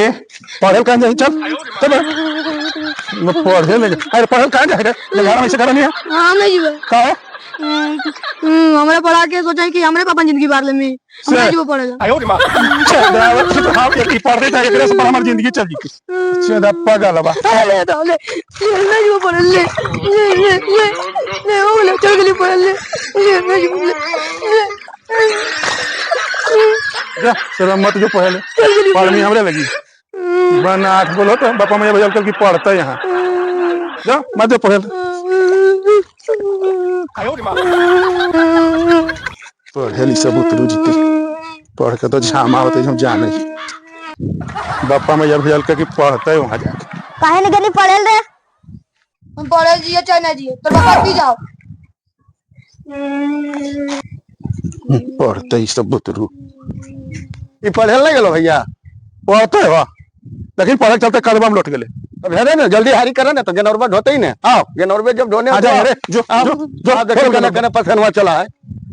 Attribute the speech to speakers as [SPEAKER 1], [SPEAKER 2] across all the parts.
[SPEAKER 1] अरे पढ़ल कहाँ जाई? चल चल, मैं पढ़े ले। अरे पढ़ल कहाँ जाई रे? ये घर में ऐसे करनी है।
[SPEAKER 2] हम नहीं जीवे।
[SPEAKER 1] का है?
[SPEAKER 2] हमरा पढ़ा के सोचा कि हमरे पापा जिंदगी बार लेमी, हम नहीं जीवे पढ़े ला।
[SPEAKER 1] चल, हाँ, एक ही पढ़े जाए, एकरे से हमार जिंदगी चल जी। चल पागल बा।
[SPEAKER 2] अरे तो ले नहीं जीवे पढ़े, ले ले ले ले ले हो ले, चल गेली पढ़े, ले ले नहीं जीवे, ले ले।
[SPEAKER 1] जा शर्म मत जो पढ़े ले।
[SPEAKER 2] चल गेली।
[SPEAKER 1] पढ़नी हमरे लगी बन आठ बोलो तो बापा मैया भैया की पढ़ते यहाँ। जा मत जो पढ़े। पढ़े ली सब उतरू जीते, पढ़ के तो झामा होते हम जाने। बापा मैया भैया की पढ़ते वहां जाके।
[SPEAKER 3] काहे नहीं गेली पढ़ेल रे?
[SPEAKER 2] हम पढ़े जिए चाहे ना जिए, तोर पापा पी जाओ।
[SPEAKER 1] पढ़ते ही सब उतरू।
[SPEAKER 4] ई पढ़ेल नहीं गेलो भैया?
[SPEAKER 1] पढ़ते वाह, लेकिन पढ़े के चलते कदम हम लौट गेले।
[SPEAKER 4] अब है ना, जल्दी हारी करे ना तो गेनौरबा ढोते ही ना।
[SPEAKER 1] आओ।
[SPEAKER 4] गेनौरबे जब ढोने
[SPEAKER 1] आ जा अरे जो
[SPEAKER 4] आओ,
[SPEAKER 1] जो जो।
[SPEAKER 4] आओ, देखो कने कने पसनवा चला है।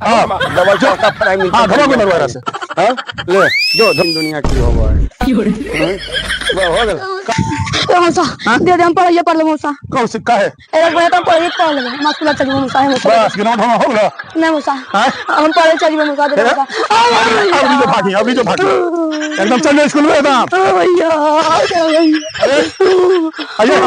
[SPEAKER 1] हाँ।
[SPEAKER 4] डबल चौका फ्राई मिलता।
[SPEAKER 1] हाँ, धमा गुनर से।
[SPEAKER 4] हाँ, ले जो धन दुनिया की होबो है। हाँ, हो गेल।
[SPEAKER 2] ए मौसा, दे दे, हम पढ़ाइए पढ़ ले मौसा।
[SPEAKER 1] कौन सिक्का है?
[SPEAKER 2] एक बार तो हम पढ़ाइए पढ़ लेबे, हम स्कूल चल जेबो मौसा, हे मौसा।
[SPEAKER 1] बस गिनौ ढोंगा हो गेलो?
[SPEAKER 2] नहीं मौसा।
[SPEAKER 1] हाँ?
[SPEAKER 2] हम पढ़े चल जेबो मौसा, दे दे मौसा।
[SPEAKER 1] अभी जो भागी, अभी जो भागी, एकदम चल स्कूल में एकदम।
[SPEAKER 2] भैया, भैया।
[SPEAKER 1] अरे आइए।